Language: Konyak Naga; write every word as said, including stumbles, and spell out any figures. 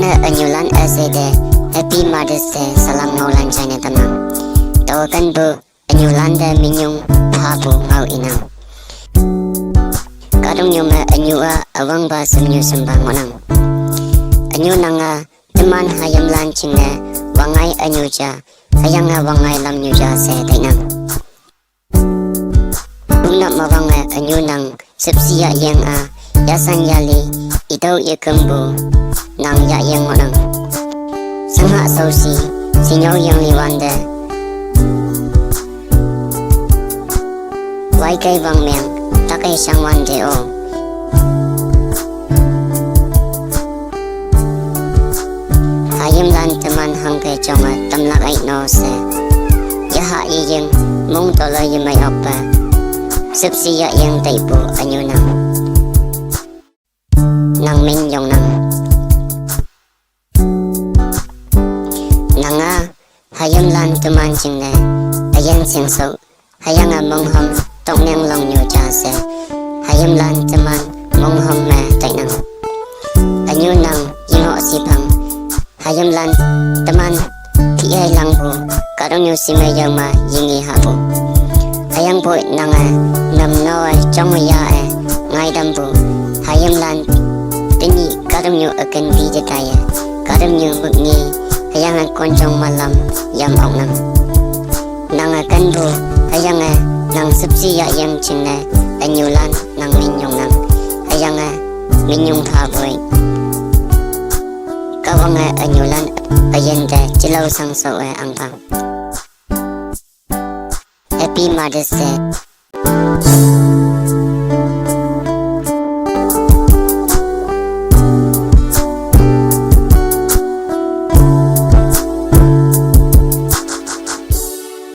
Anyulan ese de Happy Mother's Day salam ngaolan chai ne tamnang. Tawa kenpu anyulan te minyong phapu ngao inang. Kahtoknyu me anyu a üwangpa shemnyu shempa ngohnang. Anyu nang a teman hayimlan jingne wangngai anyu ja, hüyange wangngai lamnyu ja she tainang. Punap mawange anyu nang shüpshe yahying a, yashan yali, itüo yekümpu nang yahying ngohnang. Shangha shaoshi, shinyao yingli wante, waikei wangmeng, takei shang wante o. Hayimlan teman hangke jonge tamlak ai no she, yaha yeying, mong tolo yemei okpe, shüpshe yahying taipu anyu nang, nang min yongnang. Nang a hayimlan teman jingne üyin shingshok, hüyange monghüm tokneng longnyu ja she, hayimlan teman monghüm me tainang. Anyu nang yengoh shiphang, hayimlan teman tihailangpu, kahtoknyu shime yangma yinge hahpu. Hüyangpoi nange namno-e jongya-e ngaitampu, hayimlan tenyih kahtoknyu üken pi jetaiye, kahtoknyu mükngi, hüyange konjong malam yam oknang. Nange kenpu, hüyange nang shüpshe yahying jingne ünyulan nang min yongnang, hüyange minyong phapoi. Kahwange ünyulan üyin te jelao shangsho-e angpang. Happy Mother's Day.